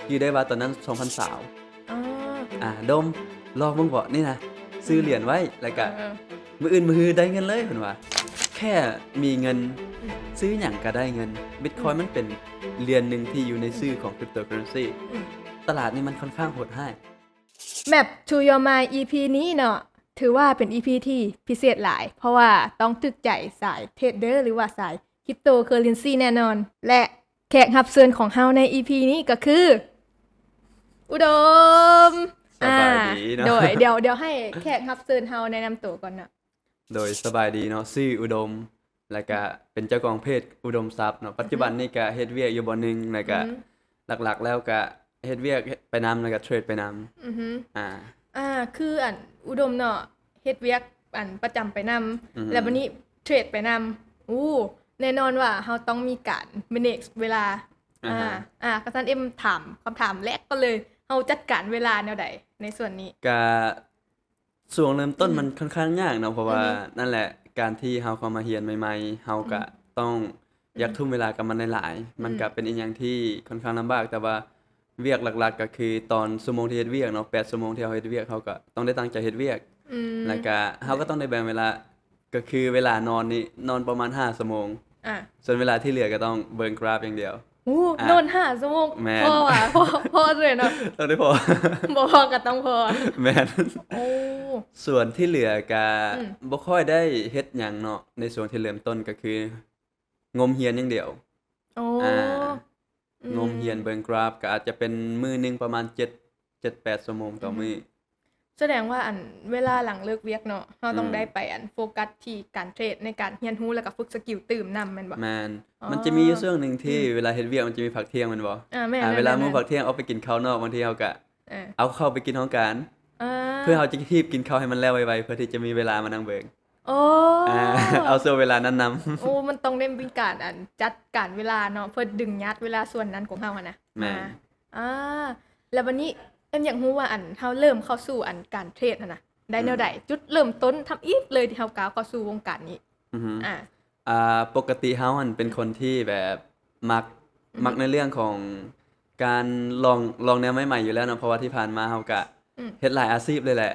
ຈື່ໄດ້ວ່າຕອນນັ້ນສອງພັນຊາວ. ອໍ ອ່າ ດົມ ລອງເບິ່ງເບາະ ນີ້ນະ ຊື້ຫຼຽນໄວ້ ແລ້ວກະ ເອີ ມື້ອື່ນມື້ຮືໄດ້ເງິນເລີຍ ເພິ່ນວ່າ. ແຄ່ມີເງິນ ອືມ ຊື້ຫຍັງກະໄດ້ເງິນ. ບິດຄອຍ ອືມ ມັນເປັນຫຼຽນໜຶ່ງທີ່ຢູ່ໃນຊື່ຂອງຄຣິບໂຕເຄີເຣນຊີ. ອືມ ຕະຫຼາດນີ້ມັນຄ່ອນຂ້າງໂຫດຮ້າຍ. Map to Your Mind ອີພີນີ້ເນາະ ຖືວ່າເປັນອີພີທີ່ພິເສດຫຼາຍ ເພາະວ່າຕ້ອງຖືກໃຈສາຍເທຣດເດີ ຫຼືວ່າສາຍຄຣິບໂຕເຄີເຣນຊີແນ່ນອນ ແລະ ແຂກຮັບເຊີນຂອງເຮົາໃນອີພີນີ້ກໍຄື ອຸດົມ. ສະບາຍດີເນາະ. ອ່າ ໂດຍ ດຽວ ດຽວໃຫ້ແຂກຮັບເຊີນເຮົາແນະນຳໂຕກ່ອນເນາະ. ໂດຍ ສະບາຍດີເນາະ ຊື່ອຸດົມ ແລ້ວກະເປັນເຈົ້າຂອງເພຈອຸດົມຊັບເນາະ. ປັດຈຸບັນນີ້ກະເຮັດວຽກຢູ່ບ່ອນໜຶ່ງ ແລ້ວກະ ອືຮຶ ຫຼັກໆແລ້ວກະເຮັດວຽກໄປນຳ ແລ້ວກະເທຣດໄປນຳ. ອືຮຶ ອ່າ ອ່າ ຄືອັນອຸດົມເນາະ ເຮັດວຽກອັນປະຈຳໄປນຳ ອືຮຶ ແລ້ວບັດນີ້ເທຣດໄປນຳ. ໂອ້ ແນ່ນອນວ່າເຮົາຕ້ອງມີການ manage ເວລາ. ອ່າຮະ ອ່າ ອ່າ ກະຊັ້ນເອັມຖາມຄຳຖາມແລກກ່ອນເລີຍ ເຮົາຈັດການເວລາແນວໃດໃນສ່ວນນີ້? ກະ ຊ່ວງເລີ່ມຕົ້ນ ອືມ ມັນຄ່ອນຂ້າງຍາກເນາະ ເພາະວ່າ ອືຮຶ ນັ້ນແຫຼະ ການທີ່ເຮົາເຂົ້າມາຮຽນໃໝ່ໆ ເຮົາກະ ອືມ ຕ້ອງ ອືມ ຢາກທຸ່ມເວລາກັບມັນຫຼາຍໆ. ອືມ ມັນກະເປັນອີ່ຫຍັງທີ່ຄ່ອນຂ້າງລຳບາກ ແຕ່ວ່າວຽກຫຼັກໆກໍຄືຕອນຊົ່ວໂມງທີ່ເຮັດວຽກເນາະ ແປດຊົ່ວໂມງທີ່ເຮົາເຮັດວຽກ ເຮົາກໍຕ້ອງໄດ້ຕັ້ງໃຈເຮັດວຽກ. ອືມ ແລ້ວກະເຮົາກໍຕ້ອງໄດ້ແບ່ງເວລາ ກໍຄືເວລານອນນີ້ ນອນປະມານຫ້າຊົ່ວໂມງ ອ່າ ສ່ວນເວລາທີ່ເຫຼືອກໍຕ້ອງເບິ່ງກຣາຟຢ່າງດຽວ. ໂອ້ ອ່າ ນອນຫ້າຊົ່ວໂມງ. ແມ່ນ ພໍວ່າ ພໍ ພໍເລີຍເນາະ. ຕ້ອງໄດ້ພໍ ບໍ່ພໍກໍຕ້ອງພໍ. ແມ່ນ. ໂອ້ ສ່ວນທີ່ເຫຼືອກໍ ອືມ ບໍ່ຄ່ອຍໄດ້ເຮັດຫຍັງເນາະ ໃນຊ່ວງທີ່ເລີ່ມຕົ້ນກໍຄືງົມຮຽນຢ່າງດຽວ. ໂອ້ ອ່າ ອືມ ງົມຮຽນເບິ່ງກຣາຟ ກໍອາດຈະເປັນມື້ໜຶ່ງປະມານເຈັດ ເຈັດແປດຊົ່ວໂມງຕໍ່ມື້. ອືຮຶ ສະແດງວ່າອັນເວລາຫຼັງເລີກວຽກເນາະ ເຮົາຕ້ອງ ອືມ ໄດ້ໄປອັນໂຟກັສທີ່ການເທຣດ ໃນການຮຽນຮູ້ ແລ້ວກໍຝຶກສະກິວຕື່ມນຳແມ່ນບໍ່? ແມ່ນ. ອໍ ມັນຈະມີຢູ່ຊ່ວງໜຶ່ງທີ່ ອືມ ເວລາເຮັດວຽກມັນຈະມີພັກທ່ຽງແມ່ນບໍ່? ອ່າ ແມ່ນ ອ່າ ແມ່ນ ແມ່ນ ເວລາໝູ່ພັກທ່ຽງອອກໄປກິນເຂົ້ານອກ ບາງທີເຮົາກໍ ເອີ ເອົາເຂົ້າໄປກິນຫ້ອງການ ອ່າ ເພື່ອເຮົາຈະຮີບກິນເຂົ້າໃຫ້ມັນແລ້ວໄວໆ ເພື່ອທີ່ຈະມີເວລາມານັ່ງເບິ່ງ. ອໍ ອ່າ ເອົາຊ່ວງເວລານັ້ນນຳ. ໂອ້ ມັນຕ້ອງໄດ້ມີການອັນຈັດການເວລາເນາະ ເພື່ອດຶງຍາດເວລາສ່ວນນັ້ນຂອງເຮົາຫັ້ນນະ. ແມ່ນ. ອ່າ ອ່າ ແລ້ວບັດນີ້ເອັມຢາກຮູ້ວ່າ ອັນ ເຮົາເລີ່ມເຂົ້າສູ່ ອັນ ການເທຣດຫັ້ນນະ ໄດ້ແນວໃດ? ອືມ ຈຸດເລີ່ມຕົ້ນທຳອິດເລີຍທີ່ເຮົາກ້າວເຂົ້າສູ່ວົງການນີ້. ອືຮຶ ອ່າ ອ່າ ປົກກະຕິເຮົາຫັ້ນເປັນ ອືມ ຄົນທີ່ແບບມັກ ອືຮຶ ມັກໃນເລື່ອງຂອງການລອງ ລອງແນວໃໝ່ໆຢູ່ແລ້ວເນາະ ເພາະວ່າທີ່ຜ່ານມາເຮົາກະ ອືມ ເຮັດຫຼາຍອາຊີບເລີຍແຫຼະ.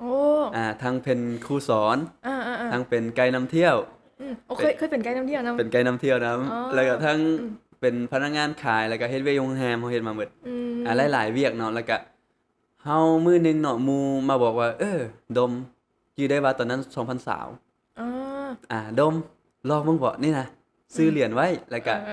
ໂອ້ ອ່າ ທັງເປັນຄູສອນ ອ່າໆໆ ທັງເປັນໄກນຳທ່ຽວ. ອືມ ໂອ້ ເຄີຍ ເຄີຍເປັນໄກນຳທ່ຽວນຳ ເປັນໄກນຳທ່ຽວນຳ. ອໍ ແລ້ວກໍທັງ ອືມ ເປັນພະນັກງານຂາຍ ແລ້ວກໍເຮັດວຽກຢູ່ໂຮງແຮມ ເຮົາເຮັດມາໝົດ. ອືມ ອ່າ ຫຼາຍໆວຽກເນາະ ແລ້ວກໍເຮົາມື້ໜຶ່ງເນາະ ໝູ່ມາບອກວ່າ ເອີ ດົມ ຈື່ໄດ້ວ່າຕອນນັ້ນສອງພັນຊາວ. ອໍ ອ່າ ດົມ ລອງເບິ່ງເບາະ ນີ້ນະ ຊື້ຫຼຽນໄວ້ ແລ້ວກະ ເອ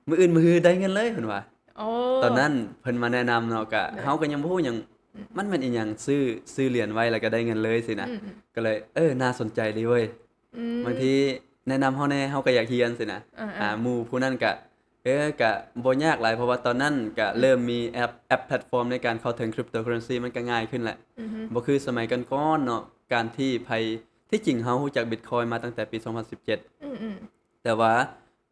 ີໆ ມື້ອື່ນມື້ຮືໄດ້ເງິນເລີຍ ເພິ່ນວ່າ. ໂອ້ ຕອນນັ້ນເພິ່ນມາແນະນຳເນາະ ກະ ໂດຍ ເຮົາກໍຍັງບໍ່ຮູ້ຫຍັງ ອືມ ມັນແມ່ນອີ່ຫຍັງ ຊື້ ຊື້ຫຼຽນໄວ້ແລ້ວກໍໄດ້ເງິນເລີຍຊີ້ນະ. ອືມໆ ກໍເລີຍ ເອີ ໜ້າສົນໃຈດີເວີຍ. ອືມ ບາງທີແນະນຳເຮົາແດ່ ເຮົາກໍຢາກຮຽນຊີ້ນະ. ເອີໆ ອ່າ ໝູ່ຜູ້ນັ້ນກະ ເອີ ກະບໍ່ຍາກຫຼາຍ ເພາະວ່າຕອນນັ້ນກະ ອືມ ເລີ່ມມີແອັບ ແອັບແພລດຟອມໃນການເຂົ້າເຖິງຄຣິບໂຕເຄີເຣນຊີ ມັນກະງ່າຍຂຶ້ນແຫຼະ. ອືຮຶ ບໍ່ຄືສະໄໝກ່ອນໆເນາະ ການທີ່ໃຜ ທີ່ຈິງເຮົາຮູ້ຈັກບິດຄອຍມາຕັ້ງແຕ່ປີສອງພັນສິບເຈັດ ອືມໆ ແຕ່ວ່າ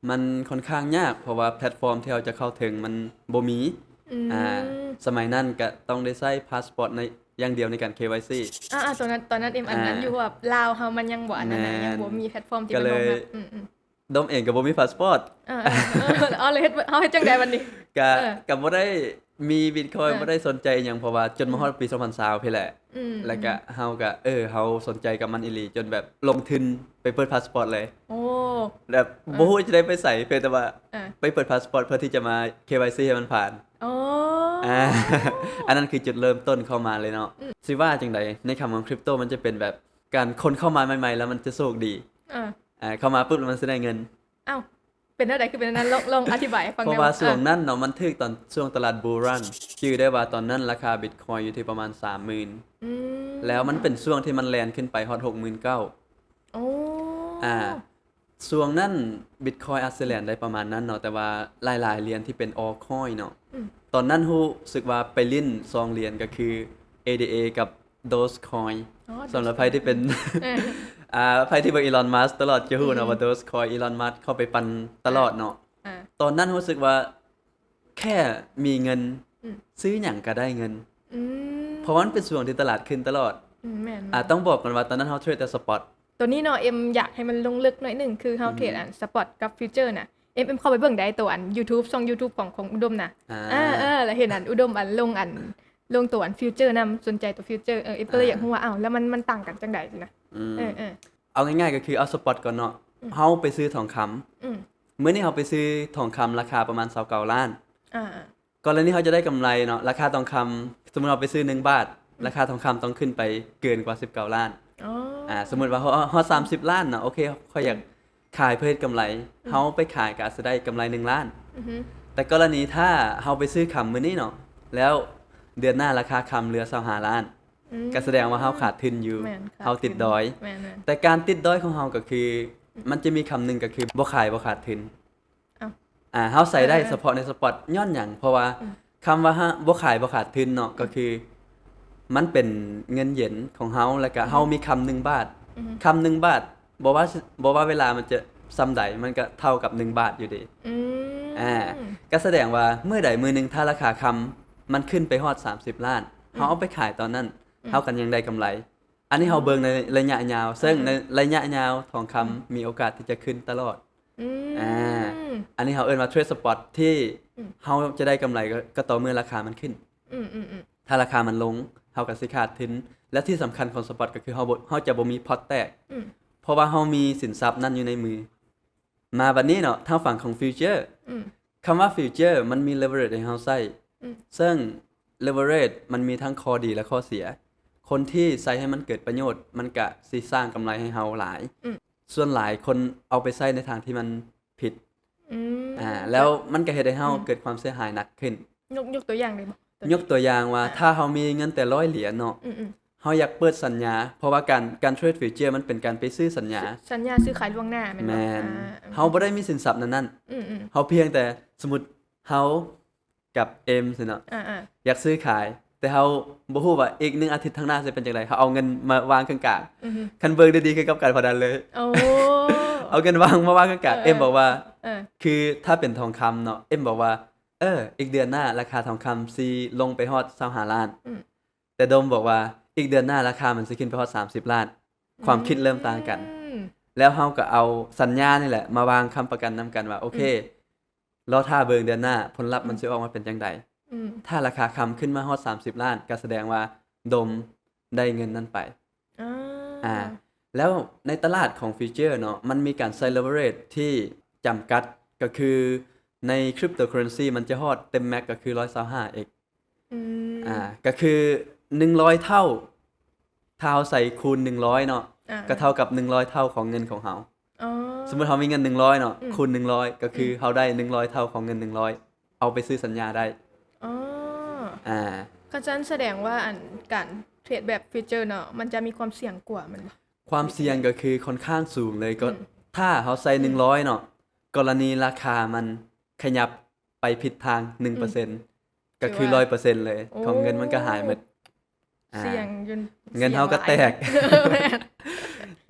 ມັນຄ່ອນຂ້າງຍາກ ເພາະວ່າແພລດຟອມທີ່ເຮົາຈະເຂົ້າເຖິງມັນບໍ່ມີ. ອືມ ອ່າ ສະໄໝນັ້ນກະຕ້ອງໄດ້ໃຊ້ພາສປອດໃນ ຢ່າງດຽວໃນການເຄວາຍຊີ. ອ່າໆ ຕອນນັ້ນ ຕອນນັ້ນເອັມອັນນັ້ນ ອ່າ ຢູ່ ເພາະວ່າລາວເຮົາມັນຍັງບໍ່ອັນນັ້ນນະ ແມ່ນ ຍັງບໍ່ມີແພລດຟອມທີ່ມັນຮອງຮັບ. ກໍເລີຍ ອືມໆ ດົມເອງກໍບໍ່ມີພາສປອດ. ເອີໆ ເອີ ເອົາ ແລ້ວເຮັດ ເຮົາເຮັດຈັ່ງໃດບັດນີ້? ກະ ເອີ ກະບໍ່ໄດ້ມີບິດຄອຍ ເອີ ບໍ່ໄດ້ສົນໃຈອີ່ຫຍັງ ເພາະວ່າຈົນມາຮອດ ອືມ ປີສອງພັນຊາວພີ້ແຫຼະ. ອືມ ແລ້ວກະເຮົາກະ ເອີ ເຮົາສົນໃຈກັບມັນອີ່ຫຼີ ຈົນແບບລົງທຶນໄປເປີດພາສປອດເລີຍ. ໂອ້ ແບບ ເອີ ບໍ່ຮູ້ຈະໄດ້ໄປໃສ ພຽງແຕ່ວ່າ ເອີ ໄປເປີດພາສປອດເພື່ອທີ່ຈະມາເຄວາຍຊີໃຫ້ມັນຜ່ານ. ອໍ ອ່າ ອັນນັ້ນຄືຈຸດເລີ່ມຕົ້ນເຂົ້າມາເລີຍເນາະ. ອືມ ຊິວ່າຈັ່ງໃດ ໃນຄຳຂອງຄຣິບໂຕ ມັນຈະເປັນແບບ ການຄົນເຂົ້າມາໃໝ່ໆ ແລ້ວມັນຈະໂຊກດີ. ເອີ ອ່າ ເຂົ້າມາປຸບແລ້ວມັນຊິໄດ້ເງິນ. ອ້າວ ເປັນແນວໃດຄືເປັນແນວນັ້ນ? ລອງ ລອງອະທິບາຍໃຫ້ຟັງແດ່. ເພາະວ່າຊ່ວງນັ້ນເນາະ ມັນຖືກຕອນຊ່ວງຕະຫຼາດບູລຣັນ ຈື່ໄດ້ວ່າຕອນນັ້ນລາຄາບິດຄອຍຢູ່ທີ່ປະມານສາມໝື່ນ. ອືມ ແລ້ວມັນເປັນຊ່ວງທີ່ມັນແລ່ນຂຶ້ນໄປຮອດຫົກໝື່ນເກົ້າ. ໂອ້ ອ່າ ຊ່ວງນັ້ນບິດຄອຍອາດຊິແລ່ນໄດ້ປະມານນັ້ນເນາະ ແຕ່ວ່າຫຼາຍໆຫຼຽນທີ່ເປັນອອລຄອຍເນາະ. ອືມ ຕອນນັ້ນຮູ້ສຶກວ່າໄປຫຼິ້ນສອງຫຼຽນ ກໍຄື ເອ ດີ ເອ ກັບ ໂດຈຄອຍ. ອໍ ສຳລັບໃຜທີ່ເປັນ ໂດຈຄອຍ ເອີ ອ່າ ໃຜທີ່ເບິ່ງອີລອນ ມັສຕະຫຼອດຈະຮູ້ເນາະ ອືມ ວ່າໂດຈຄອຍ ອີລອນ ມັສເຂົ້າໄປປັ່ນຕະຫຼອດເນາະ. ອ່າ ຕອນນັ້ນຮູ້ສຶກວ່າແຄ່ມີເງິນ ອືມ ຊື້ຫຍັງກໍໄດ້ເງິນ. ອືມ ເພາະວ່າມັນເປັນຊ່ວງທີ່ຕະຫຼາດຂຶ້ນຕະຫຼອດ. ອືມ ແມ່ນໆ ອ່າ ຕ້ອງບອກກ່ອນວ່າຕອນນັ້ນເຮົາເທຣດແຕ່ສະປອດ. ໂຕນີ້ເນາະ ເອັມຢາກໃຫ້ມັນລົງເລິກໜ້ອຍໜຶ່ງ ຄືເຮົາ ອືມ ເທຣດອັນສະປອດກັບຟິວເຈີນະ. ເອັມ ເອັມເຂົ້າໄປເບິ່ງໄດ້ ໂຕອັນ YouTube ຊ່ອງ YouTube ຂອງ ຂອງອຸດົມນະ ອ່າ ເອີ ເອີ ແລ້ວເຫັນອັນອຸດົມອັນລົງອັນ ລົງໂຕອັນ future ນຳ ສົນໃຈໂຕ future ເອີ ເອັມກໍເລີຍ ອ່າ ຢາກຮູ້ວ່າ ອ້າວ ແລ້ວມັນ ມັນຕ່າງກັນຈັ່ງໃດຊີ້ນະ ອືມ ເອີ ເອີ ເອົາງ່າຍໆກໍຄືເອົາ spot ກ່ອນເນາະ ອືມ ເຮົາໄປຊື້ທອງຄຳ ອືມ ມື້ນີ້ເຮົາໄປຊື້ທອງຄຳລາຄາປະມານຊາວເກົ້າລ້ານ ອ່າ ກໍລະນີເຮົາຈະໄດ້ກຳໄລເນາະ ລາຄາທອງຄຳ ສົມມຸດເຮົາໄປຊື້ໜຶ່ງບາດ ອືມ ລາຄາທອງຄຳຕ້ອງຂຶ້ນໄປເກີນກວ່າສິບເກົ້າລ້ານ ອໍ ອ່າ ສົມມຸດວ່າເຮົາຮອດສາມສິບລ້ານເນາະ ໂອເຄ ຂ້ອຍຢາກ ອືມ ຂາຍເພື່ອເຮັດກຳໄລ ອືມ ເຮົາໄປຂາຍກໍອາດຈະໄດ້ກຳໄລໜຶ່ງລ້ານ ອືຮຶ ແຕ່ກໍລະນີຖ້າເຮົາໄປຊື້ຄຳມື້ນີ້ເນາະ ແລ້ວເດືອນໜ້າລາຄາຄຳເຫຼືອຊາວຫ້າລ້ານ ອືມ ກໍສະແດງວ່າເຮົາຂາດທຶນຢູ່ ແມ່ນ ຂາດທຶນ ເຮົາຕິດດອຍ ແມ່ນໆ ແຕ່ການຕິດດອຍຂອງເຮົາກໍຄື ອືມ ມັນຈະມີຄຳໜຶ່ງກໍຄື ບໍ່ຂາຍບໍ່ຂາດທຶນ ອ້າວ ອ່າ ເຮົາໃສ່ໄດ້ ເອີ ສະເພາະໃນ spot ຍ້ອນຫຍັງ? ເພາະວ່າ ອືມ ຄຳວ່າ ບໍ່ຂາຍບໍ່ຂາດທຶນເນາະ ອືມ ກໍຄືມັນເປັນເງິນເຢັນຂອງເຮົາ ແລ້ວກະ ອືມ ເຮົາມີຄຳໜຶ່ງບາດ ອືມ ຄຳໜຶ່ງບາດ ບໍ່ວ່າ ບໍ່ວ່າເວລາມັນຈະສ່ຳໃດ ມັນກະເທົ່າກັບໜຶ່ງບາດຢູ່ເດ ອືມ ອ່າ ກະສະແດງວ່າມື້ໃດມື້ໜຶ່ງ ຖ້າລາຄາຄຳມັນຂຶ້ນໄປຮອດສາມສິບລ້ານ ອືມ ເຮົາເອົາໄປຂາຍຕອນນັ້ນ ອືມ ເຮົາກໍຍັງໄດ້ກຳໄລ ອັນນີ້ເຮົາເບິ່ງໃນໄລຍະຍາວ ເຊິ່ງ ອືມ ໃນໄລຍະຍາວທອງຄຳ ອືມ ມີໂອກາດທີ່ຈະຂຶ້ນຕະຫຼອດ ອືມ ອ່າ ອັນນີ້ເຮົາເອີ້ນວ່າ trade spot ທີ່ ອືມ ເຮົາຈະໄດ້ກຳໄລກໍ ກໍຕໍ່ເມື່ອລາຄາມັນຂຶ້ນ ອືມໆໆ ຖ້າລາຄາມັນລົງ ເຮົາກໍຊິຂາດທຶນ ແລະທີ່ສຳຄັນຂອງ spot ກໍຄືເຮົາບໍ່ ເຮົາຈະບໍ່ມີ pot ແຕກ ອືມ ເພາະວ່າເຮົາມີສິນຊັບນັ້ນຢູ່ໃນມື ມາບັດນີ້ເນາະ ທາງຝັ່ງຂອງ future ອືມ ຄຳວ່າ future ມັນມີ leverage ໃຫ້ເຮົາໃຊ້ ອືມ ເຊິ່ງ leverage ມັນມີທັງຂໍ້ດີ ແລະ ຂໍ້ເສຍ ຄົນທີ່ໃຊ້ໃຫ້ມັນເກີດປະໂຫຍດ ມັນກະຊິສ້າງກຳໄລໃຫ້ເຮົາຫຼາຍ ອືມ ສ່ວນຫຼາຍຄົນເອົາໄປໃຊ້ໃນທາງທີ່ມັນຜິດ ອືມ ອ່າ ແລ້ວມັນກະເຮັດໃຫ້ເຮົາ ອືມ ເກີດຄວາມເສຍຫາຍໜັກຂຶ້ນ ຍົກ ຍົກຕົວຢ່າງໄດ້ບໍ່? ຍົກຕົວຢ່າງວ່າ ອ່າ ຖ້າເຮົາມີເງິນແຕ່ຮ້ອຍຫຼຽນເນາະ ອືມໆ ເຮົາຢາກເປີດສັນຍາ ເພາະວ່າການ ການ trade future ມັນເປັນການໄປຊື້ສັນຍາ ສ- ສັນຍາຊື້ຂາຍລ່ວງໜ້າແມ່ນບໍ່? ແມ່ນ ອ່າ ເຮົາບໍ່ໄດ້ມີສິນຊັບນັ້ນໆ ອືມໆ ເຮົາພຽງແຕ່ ສົມມຸດເຮົາ ກັບເອັມຊີ້ເນາະ ອ່າໆ ຢາກຊື້ຂາຍ ແຕ່ເຮົາບໍ່ຮູ້ວ່າອີກໜຶ່ງອາທິດທາງໜ້າຊິເປັນຈັ່ງໃດ ເຮົາເອົາເງິນມາວາງເຄິ່ງກາງ ອືຮຶ ຄັນເບິ່ງດີໆຄືກັບການພະນັນເລີຍ ໂອ້ ເອົາເງິນວາງ ມາວາງເຄິ່ງກາງ ເອີ ເອັມບອກວ່າ ເອີ ຄືຖ້າເປັນທອງຄຳເນາະ ເອັມບອກວ່າ ເອີ ອີກເດືອນໜ້າລາຄາທອງຄຳຊິລົງໄປຮອດຊາວຫ້າລ້ານ ອືມ ແຕ່ດົມບອກວ່າ ອີກເດືອນໜ້າລາຄາມັນຊິຂຶ້ນໄປຮອດສາມສິບລ້ານ ຄວາມຄິດເລີ່ມຕ່າງກັນ ອືມ ແລ້ວເຮົາກໍເອົາສັນຍານີ້ແຫຼະມາວາງຄ້ຳປະກັນນຳກັນວ່າ ໂອເຄ ອືມ ລໍຖ້າເບິ່ງເດືອນໜ້າ ຜົນລັບມັນ ອືມ ຊິອອກມາເປັນຈັ່ງໃດ ອືມ ຖ້າລາຄາຄຳຂຶ້ນມາຮອດສາມສິບລ້ານ ກໍສະແດງວ່າດົມໄດ້ເງິນນັ້ນໄປ ອ່າ ອ່າ ແລ້ວໃນຕະຫຼາດຂອງ future ເນາະ ມັນມີການໃຊ້ leverage ທີ່ຈຳກັດ ກໍຄືໃນ cryptocurrency ມັນຈະຮອດເຕັມ max ກໍຄື ໜຶ່ງຮ້ອຍຊາວຫ້າເອັກ ອືມ ອ່າ ກໍຄືໜຶ່ງຮ້ອຍເທົ່າ ຖ້າເຮົາໃສ່ຄູນໜຶ່ງຮ້ອຍເນາະ ອ່າ ກໍເທົ່າກັບໜຶ່ງຮ້ອຍເທົ່າຂອງເງິນຂອງເຮົາ ອໍ ສົມມຸດເຮົາມີເງິນໜຶ່ງຮ້ອຍເນາະ ອືມ ຄູນໜຶ່ງຮ້ອຍ ກໍຄື ອືມ ເຮົາໄດ້ໜຶ່ງຮ້ອຍເທົ່າຂອງເງິນໜຶ່ງຮ້ອຍ ເອົາໄປຊື້ສັນຍາໄດ້ ອໍ ອ່າ ຄັນຊັ້ນສະແດງວ່າ ອັນ ການເທຣດແບບ future ເນາະ ມັນຈະມີຄວາມສ່ຽງກວ່າແມ່ນບໍ່? ຄວາມສ່ຽງກໍຄືຄ່ອນຂ້າງສູງເລີຍ ກໍ ອືມ ຖ້າເຮົາໃສ່ ອືມ ໜຶ່ງຮ້ອຍເນາະ ກໍລະນີລາຄາມັນຂະຫຍັບ ໄປຜິດທາງໜຶ່ງເປີເຊັນ ອືມ ກໍຄື ຖືວ່າ ຮ້ອຍເປີເຊັນເລີຍ ໂອ້ ຂອງເງິນມັນກໍຫາຍໝົດ ອ່າ ສ່ຽງຈົນ ເງິນເຮົາກໍແຕກ ເສຍຫຼາຍ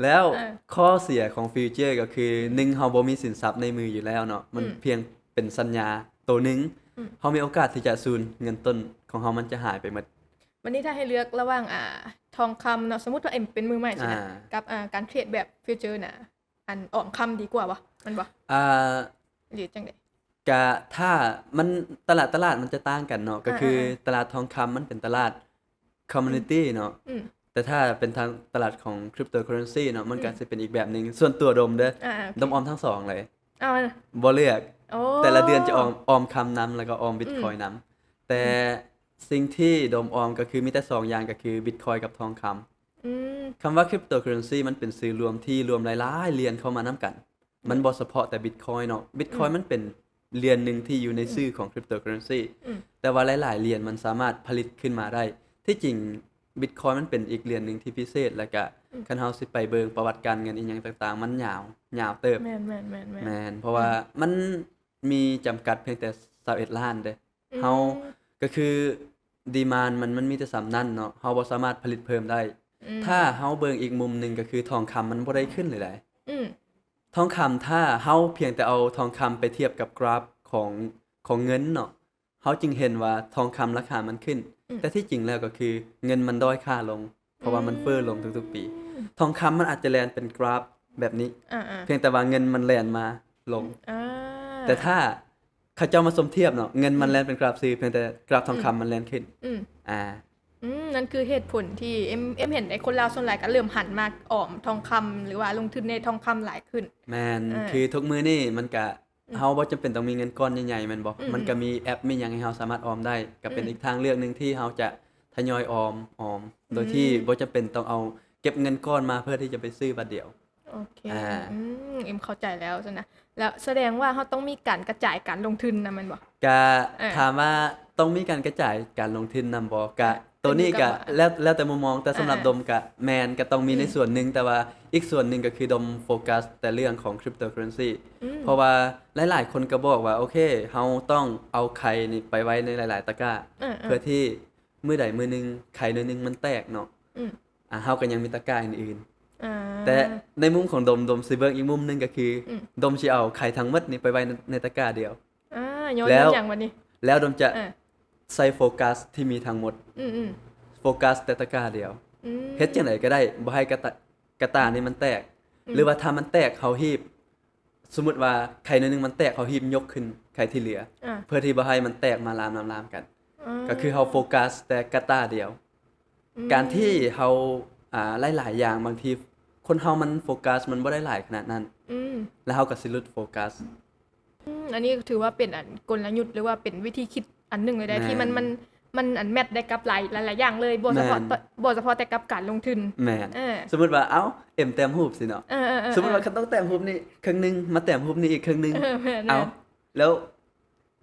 ແລ້ວ ເອີ ຂໍ້ເສຍຂອງ future ກໍຄື ອືມ ໜຶ່ງ ເຮົາບໍ່ມີສິນຊັບໃນມືຢູ່ແລ້ວເນາະ ມັນ ອືມ ພຽງເປັນສັນຍາໂຕໜຶ່ງ ອືມ ເຮົາມີໂອກາດທີ່ຈະສູນ ເງິນຕົ້ນຂອງເຮົາມັນຈະຫາຍໄປໝົດ. ບັດນີ້ຖ້າໃຫ້ເລືອກລະຫວ່າງ ອ່າ ທອງຄຳເນາະ ສົມມຸດວ່າເອັມເປັນມືໃໝ່ຊີ້ນະ ອ່າ ກັບ ອ່າ ການເທຣດແບບ future ນະ ອັນອອມຄຳດີກວ່າບໍ່ ແມ່ນບໍ່? ອ່າ ຫຼືຈັ່ງໃດ? ກະຖ້າມັນ ແຕ່ລະຕະຫຼາດມັນຈະຕ່າງກັນເນາະ ກໍຄື ອ່າໆໆ ຕະຫຼາດທອງຄຳມັນເປັນຕະຫຼາດ commodity ເນາະ ອືມ ແຕ່ຖ້າເປັນທາງຕະຫຼາດຂອງ cryptocurrency ເນາະ ມັນ ອືມ ກໍຊິເປັນອີກແບບໜຶ່ງ ສ່ວນຕົວດົມເດີ ອ່າໆ ໂອເຄ ດົມອອມທັງສອງເລີຍ ເອົາ ບໍ່ເລືອກ ໂອ້ ແຕ່ລະເດືອນຈະອອມ ອອມຄຳນຳ ແລ້ວກໍອອມ Bitcoin ອືມ ນຳ ແຕ່ ອືມ ສິ່ງທີ່ດົມອອມກໍຄືມີແຕ່ສອງຢ່າງ ກໍຄື Bitcoin ກັບທອງຄຳ ອືມ ຄຳວ່າ cryptocurrency ມັນເປັນຊື່ລວມທີ່ລວມຫຼາຍໆຫຼຽນເຂົ້າມານຳກັນ ອືມ ມັນບໍ່ສະເພາະແຕ່ Bitcoin ເນາະ Bitcoin ອືມ ມັນເປັນຫຼຽນໜຶ່ງທີ່ຢູ່ໃນ ອືມ ຊື່ຂອງ cryptocurrency ອືມ ແຕ່ວ່າຫຼາຍໆຫຼຽນມັນສາມາດຜະລິດຂຶ້ນມາໄດ້ ທີ່ຈິງ Bitcoin ມັນເປັນອີກຫຼຽນໜຶ່ງທີ່ພິເສດ ແລ້ວກະ ອືມ ຄັນເຮົາຊິໄປເບິ່ງປະຫວັດການເງິນອີ່ຫຍັງຕ່າງໆ ມັນຍາວ ຍາວເຕີບ ແມ່ນໆໆໆ ແມ່ນ ເພາະວ່າ ອືມ ມັນມີຈຳກັດພຽງແຕ່ຊາວເອັດລ້ານເດ້ ອືມ ເຮົາ ກໍຄື demand ມັນ ມັນມີແຕ່ສ່ຳນັ້ນເນາະ ເຮົາບໍ່ສາມາດຜະລິດເພີ່ມໄດ້ ອືມ ຖ້າເຮົາເບິ່ງອີກມຸມໜຶ່ງ ກໍຄືທອງຄຳມັນບໍ່ໄດ້ຂຶ້ນເລີຍໃດ ອືມ ທອງຄຳ ຖ້າເຮົາພຽງແຕ່ເອົາທອງຄຳໄປທຽບກັບກຣາຟຂອງ ຂອງເງິນເນາະ ເຮົາຈຶ່ງເຫັນວ່າທອງຄຳລາຄາມັນຂຶ້ນ ອືມ ແຕ່ທີ່ຈິງແລ້ວກໍຄືເງິນມັນດ້ອຍຄ່າລົງ ເພາະວ່າມັນເຟີ້ລົງທຸກໆປີ ອືມ ທອງຄຳມັນອາດຈະແລ່ນເປັນກຣາຟແບບນີ້ ອ່າໆ ພຽງແຕ່ວ່າເງິນມັນແລ່ນມາລົງ ອ່າ ແຕ່ຖ້າເຂົາເຈົ້າມາສົມທຽບເນາະ ເງິນມັນແລ່ນເປັນກຣາຟຊື່ ພຽງແຕ່ກຣາຟທອງຄຳມັນແລ່ນຂຶ້ນ. ອືມ ອືມ ອ່າ ອືມ ນັ້ນຄືເຫດຜົນທີ່ເອັມ ເອັມເຫັນໄດ້ ຄົນລາວສ່ວນຫຼາຍກໍເລີ່ມຫັນມາອອມທອງຄຳ ຫຼືວ່າລົງທຶນໃນທອງຄຳຫຼາຍຂຶ້ນ. ແມ່ນ ເອີ ຄືທຸກມື້ນີ້ມັນກະ ອືມ ເຮົາບໍ່ຈຳເປັນຕ້ອງມີເງິນກ້ອນໃຫຍ່ໆ ແມ່ນບໍ່? ອືມໆ ມັນກໍມີແອັບ ມີຫຍັງໃຫ້ເຮົາສາມາດອອມໄດ້ ກໍເປັນ ອືມ ອີກທາງເລືອກໜຶ່ງທີ່ເຮົາຈະທະຍອຍອອມ ອອມ ໂດຍທີ່ ອືມ ບໍ່ຈຳເປັນຕ້ອງເອົາເກັບເງິນກ້ອນມາເພື່ອທີ່ຈະໄປຊື້ບາດດຽວ. ໂອເຄ ອ່າ ອືມ ເອັມເຂົ້າໃຈແລ້ວຊັ້ນນະ. ແລ້ວສະແດງວ່າເຮົາຕ້ອງມີການກະຈາຍການລົງທຶນນຳ ແມ່ນບໍ່? ກະ ເອີ ຖາມວ່າຕ້ອງມີການກະຈາຍການລົງທຶນນຳບໍ່? ກະ ເອີ ໂຕນີ້ກະ ຂຶ້ນຢູ່ກັບວ່າ ແລ້ວ ແຕ່ມຸມມອງ ແຕ່ສຳລັບ ອ່າ ດົມກະແມ່ນ ກະຕ້ອງມີ ອືມ ໃນສ່ວນໜຶ່ງ ແຕ່ວ່າອີກສ່ວນໜຶ່ງກໍຄືດົມໂຟກັສແຕ່ເລື່ອງຂອງ cryptocurrency ອືມ ເພາະວ່າຫຼາຍໆຄົນກໍບອກວ່າ ໂອເຄ ເຮົາຕ້ອງເອົາໄຂ່ນີ້ໄປໄວ້ໃນຫຼາຍໆຕະກ້າ ເອີໆ ເພື່ອທີ່ມື້ໃດມື້ໜຶ່ງໄຂ່ໜ່ວຍໜຶ່ງມັນແຕກເນາະ ອືມ ອ່າ ເຮົາກໍຍັງມີຕະກ້າອື່ນໆ ອ່າ ແຕ່ໃນມຸມຂອງດົມ ດົມຊິເບິ່ງອີກມຸມໜຶ່ງກໍຄື ອືມ ດົມຊິເອົາໄຂ່ທັງໝົດນີ້ໄປໄວ້ໃນ ໃນຕະກ້າດຽວ ອ່າ ຍ້ອນ ແລ້ວ ຍ້ອນຫຍັງບັດນີ້? ແລ້ວດົມຈະ ເອີ ໃສ່ໂຟກັສທີ່ມີທັງໝົດ ອືມໆ ໂຟກັສແຕ່ຕະກ້າດຽວ ອືມ ເຮັດຈັ່ງໃດກໍໄດ້ບໍ່ໃຫ້ກະຕະ ກະຕ່ານີ້ມັນແຕກ ອືມ ຫຼືວ່າຖ້າມັນແຕກເຮົາຮີບ ສົມມຸດວ່າໄຂ່ໜ່ວຍໜຶ່ງມັນແຕກ ເຮົາຮີບຍົກຂຶ້ນໄຂ່ທີ່ເຫຼືອ ອ່າ ເພື່ອທີ່ບໍ່ໃຫ້ມັນແຕກມາລາມໆກັນ ອ່າ ກໍຄືເຮົາໂຟກັສແຕ່ກະຕ່າດຽວ ອືມ ການທີ່ເຮົາ ອ່າ ຫຼາຍໆຢ່າງ ບາງທີຄົນເຮົາມັນໂຟກັສມັນບໍ່ໄດ້ຫຼາຍຂະໜາດນັ້ນ ອືມ ແລ້ວເຮົາກໍຊິຫຼຸດໂຟກັສ ອືມ ອັນນີ້ຖືວ່າເປັນອັນກົນລະຍຸດ ຫຼືວ່າເປັນວິທີຄິດອັນໜຶ່ງເລີຍໄດ໋ ແມ່ນ ທີ່ມັນ ມັນ ມັນອັນແມັດໄດ້ກັບຫຼາຍ ຫຼາຍໆຢ່າງເລີຍ ບໍ່ສະເພາະ ແມ່ນ ບໍ່ສະເພາະແຕ່ກັບການລົງທຶນ ແມ່ນ ເອີ ສົມມຸດວ່າ ເອົ້າ ເອັມແຕ້ມຮູບຊີ້ເນາະ ເອີໆໆໆ ສົມມຸດວ່າຄັນຕ້ອງແຕ້ມຮູບນີ້ເຄິ່ງໜຶ່ງ ມາແຕ້ມຮູບນີ້ອີກເຄິ່ງໜຶ່ງ ເອີ ແມ່ນໆ ເອົ້າ ແລ້ວ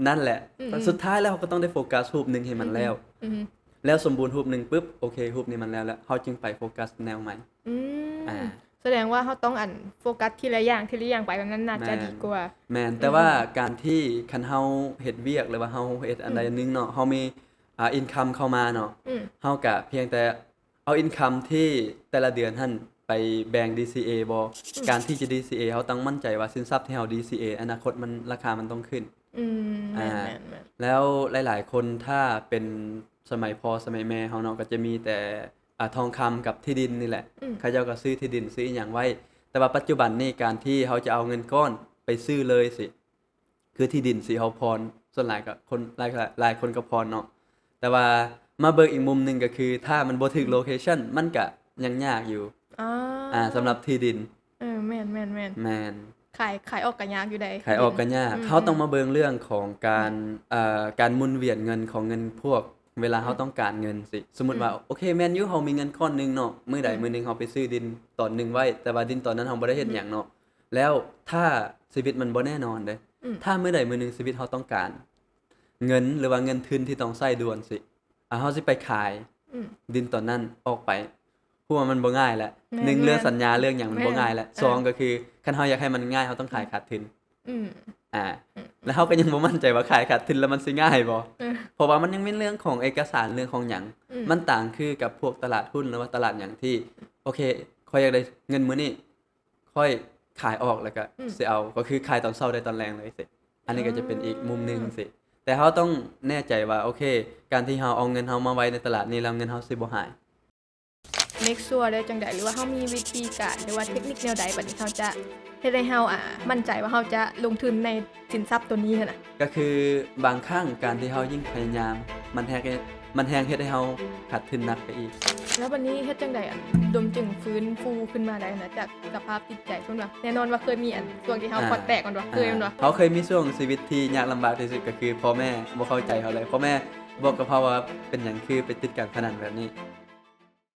ນັ້ນແຫຼະ ອືມໆ ສຸດທ້າຍແລ້ວເຮົາກໍຕ້ອງໄດ້ໂຟກັສຮູບໜຶ່ງໃຫ້ມັນແລ້ວ ອືມໆ ແລ້ວສົມບູນຮູບໜຶ່ງປຶບ ໂອເຄ ຮູບນີ້ມັນແລ້ວ ແລ້ວເຮົາຈຶ່ງໄປໂຟກັສແນວໃໝ່ ອືມ ອ່າ ສະແດງວ່າເຮົາຕ້ອງອັນໂຟກັສທີລະຢ່າງ ທີລະຢ່າງໄປ ແບບນັ້ນໜ້າຈະ ແມ່ນ ດີກວ່າ ແມ່ນ ອືມໆ ແຕ່ວ່າການທີ່ຄັນເຮົາເຮັດວຽກ ຫຼືວ່າເຮົາເຮັດອັນໃດ ອືມ ອັນໜຶ່ງເນາະ ເຮົາມີ ອ່າ ອິນຄຳເຂົ້າມາເນາະ ອືມ ເຮົາກະພຽງແຕ່ ເອົາອິນຄຳທີ່ແຕ່ລະເດືອນຫັ້ນໄປແບ່ງ DCA ບໍ່? ອືມ ການທີ່ຈະ DCA ເຮົາຕ້ອງໝັ້ນໃຈວ່າສິນຊັບທີ່ເຮົາ DCA ອະນາຄົດມັນ ລາຄາມັນຕ້ອງຂຶ້ນ. ອືມ ອ່າ ແມ່ນໆໆ ແລ້ວຫຼາຍໆຄົນຖ້າເປັນສະໄໝພໍ່ສະໄໝແມ່ເຮົາເນາະ ກໍຈະມີແຕ່ ອ່າ ທອງຄຳກັບທີ່ດິນນີ້ແຫຼະ. ອືມ ເຂົາເຈົ້າກໍຊື້ທີ່ດິນຊື້ອີ່ຫຍັງໄວ້ ແຕ່ວ່າປັດຈຸບັນນີ້ການທີ່ເຮົາຈະເອົາເງິນກ້ອນໄປຊື້ເລີຍຊິ ຄືທີ່ດິນທີ່ເຮົາຜ່ອນ ສ່ວນຫຼາຍກໍຄົນ ຫຼາຍ ຫຼາຍຄົນກໍຜ່ອນເນາະ ແຕ່ວ່າມາເບິ່ງອີກມຸມໜຶ່ງກໍຄື ຖ້າມັນບໍ່ຖືກ ອືມ ໂລເຄຊັນ ມັນກະຍັງຍາກຢູ່ ອາ ອາ ສຳລັບທີ່ດິນ. ເອີ ແມ່ນໆໆ ແມ່ນ ຂາຍ ຂາຍອອກກະຍາກຢູ່ໃດ໋ ຂາຍອອກກະຍາກ. ອືມ ເຮົາຕ້ອງມາເບິ່ງເລື່ອງຂອງການ ອືມ ເອີ ການໝູນວຽນເງິນຂອງເງິນພວກ ເວລາເຮົາ ອືມ ຕ້ອງການເງິນຊິ ສົມມຸດວ່າ ອືມ ໂອເຄ ແມ່ນຢູ່ ເຮົາມີເງິນກ້ອນໜຶ່ງເນາະ ມື້ໃດ ອືມ ມື້ໜຶ່ງເຮົາໄປຊື້ດິນຕອນໜຶ່ງໄວ້ ແຕ່ວ່າດິນຕອນນັ້ນເຮົາບໍ່ໄດ້ເຮັດ ອືມ ຫຍັງເນາະ ແລ້ວຖ້າຊີວິດມັນບໍ່ແນ່ນອນເດ້ ອືມ ຖ້າມື້ໃດມື້ໜຶ່ງຊີວິດເຮົາຕ້ອງການເງິນ ຫຼືວ່າເງິນທຶນທີ່ຕ້ອງໃຊ້ດ່ວນຊິ ອ່າ ເຮົາຊິໄປຂາຍ ອືມ ດິນຕອນນັ້ນອອກໄປ ເພາະວ່າມັນບໍ່ງ່າຍແຫຼະ. ແມ່ນ ໜຶ່ງ ແມ່ນ ເລື່ອງສັນຍາເລື່ອງຫຍັງມັນບໍ່ງ່າຍແຫຼະ. ແມ່ນ ສອງ ເອີ ກໍຄື ຄັນເຮົາຢາກໃຫ້ມັນງ່າຍ ເຮົາຕ້ອງຂາຍຂາດທຶນ. ອືມ ອ່າ ອືມ ແລ້ວເຮົາກໍຍັງບໍ່ໝັ້ນໃຈວ່າຂາຍຂາດທຶນແລ້ວມັນຊິງ່າຍບໍ່? ເອີ ເພາະວ່າມັນຍັງມີເລື່ອງຂອງເອກະສານ ເລື່ອງຂອງຫຍັງ. ອືມ ມັນຕ່າງຄືກັບພວກຕະຫຼາດຮຸ້ນ ຫຼືວ່າຕະຫຼາດຫຍັງທີ່ ໂອເຄ ຂ້ອຍຢາກໄດ້ເງິນມື້ນີ້ ຂ້ອຍຂາຍອອກແລ້ວກໍ ອືມ ຊິເອົາ ກໍຄືຂາຍຕອນເຊົ້າໄດ້ຕອນແລງເລີຍຊິ ອັນນີ້ກໍຈະເປັນອີກມຸມໜຶ່ງ ອືມ ຊິ ແຕ່ເຮົາຕ້ອງແນ່ໃຈວ່າ ໂອເຄ ການທີ່ເຮົາເອົາເງິນເຮົາມາໄວ້ໃນຕະຫຼາດນີ້ແລ້ວ ເງິນເຮົາຊິບໍ່ຫາຍ. Make sure ໄດ້ຈັ່ງໃດ ຫຼືວ່າເຮົາມີວິທີການ ຫຼືວ່າເທັກນິກແນວໃດ ບັດນີ້ເຮົາຈະເຮັດໃຫ້ເຮົາ ອ່າ ໝັ້ນໃຈວ່າເຮົາຈະລົງທຶນໃນສິນຊັບໂຕນີ້ຫັ້ນນະ? ກໍຄືບາງຄັ້ງການທີ່ເຮົາຍິ່ງພະຍາຍາມ ມັນແຮງ ມັນແຮງເຮັດໃຫ້ເຮົາຂາດທຶນໜັກໄປອີກ. ແລ້ວບັດນີ້ເຮັດຈັ່ງໃດ ອັນ ດົມຈຶ່ງຟື້ນຟູຂຶ້ນມາໄດ້ຫັ້ນນະ ຈາກສະພາບຈິດໃຈ? ສົມມຸດວ່າ ແນ່ນອນວ່າເຄີຍມີ ອັນ ຊ່ວງທີ່ເຮົາ ອ່າ ຄວາດແຕກ ແມ່ນບໍ່? ເຄີຍ ອ່າ ແມ່ນບໍ່? ເຮົາເຄີຍມີຊ່ວງຊີວິດທີ່ຍາກລຳບາກທີ່ສຸດ ກໍຄືພໍ່ແມ່ບໍ່ເຂົ້າໃຈເຮົາເລີຍ ພໍ່ແມ່ບອກກັບເຮົາວ່າ ເປັນຫຍັງຄືໄປຕິດການພະນັນແບບນີ້?